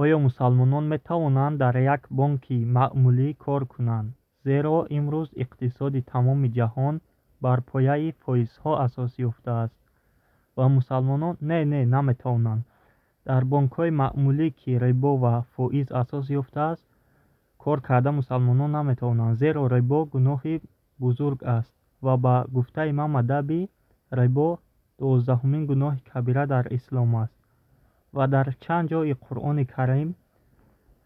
Оё мусалмонон метавонанд дар як бонки маъмулӣ кор кунанд, зеро имрӯз иқтисоди тамоми ҷаҳон бар пояи фоизҳо асос ёфтааст ва мусалмонон не, не, наметавонанд. Дар бонкҳои маъмулӣ, ки рибо ва фоиз асос ёфтааст, кор карда мусалмонон наметавонанд, зеро рибо гуноҳи бузург аст ва ба гуфтаи Мамадаби рибо 12-умин гуноҳи кабира дар ислом аст ва дар чанд ҷои Қуръони Карим,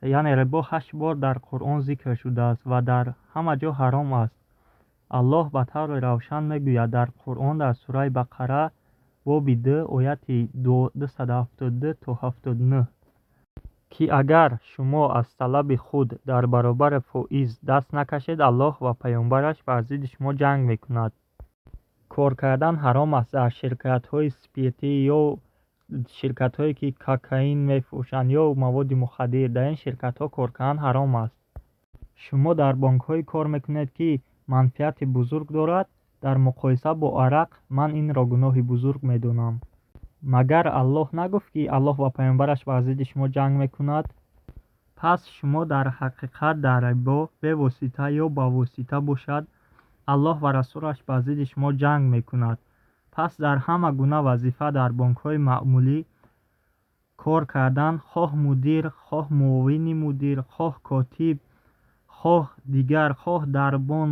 яъне рибо 8 бор дар Қуръон зикр шудааст ва дар ҳама ҷо ҳаром аст. Аллоҳ ба таври равшан мегӯяд дар Қуръон дар сураи Бақара боби 2 ояти 272 то 79, ки агар шумо аз талаби худ дар баробари фоиз даст накашед, Аллоҳ ва паёмбараш бар зидди шумо ҷанг мекунад. Кор кардан ҳаром аст дар ширкатҳои спиртӣ ё ширкатҳое, ки кокаин мефурӯшанд ё маводи мухаддир. Дар ин ширкатҳо кор кардан ҳаром аст. Шумо дар бонкҳое кор мекунед, ки манфиати бузург дорад. Дар муқоиса бо арақ ман инро гуноҳи бузург медонам. Магар Аллоҳ нагуфт, ки Аллоҳ ва паёмбараш бар зидди шумо ҷанг мекунад? Пас шумо дар ҳақиқат дар рибо бевосита ё ба восита бошад, Аллоҳ ва расулаш бар зидди шумо ҷанг мекунад. Пас дар ҳама гуна вазифа дар бонкҳои маъмулӣ кор кардан, хоҳ мудир, хоҳ муовини мудир, хоҳ котиб, хоҳ дигар, хоҳ дарбон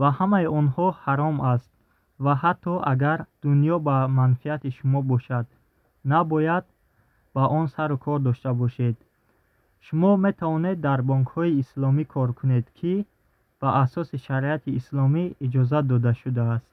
ва ҳамаи онҳо ҳаром аст ва ҳатто агар дунё ба манфиати шумо бошад, набояд ба он сару кор дошта бошед. Шумо метавонед дар бонкҳои исломӣ кор кунед, ки ба асоси шариати исломӣ иҷозат дода шудааст.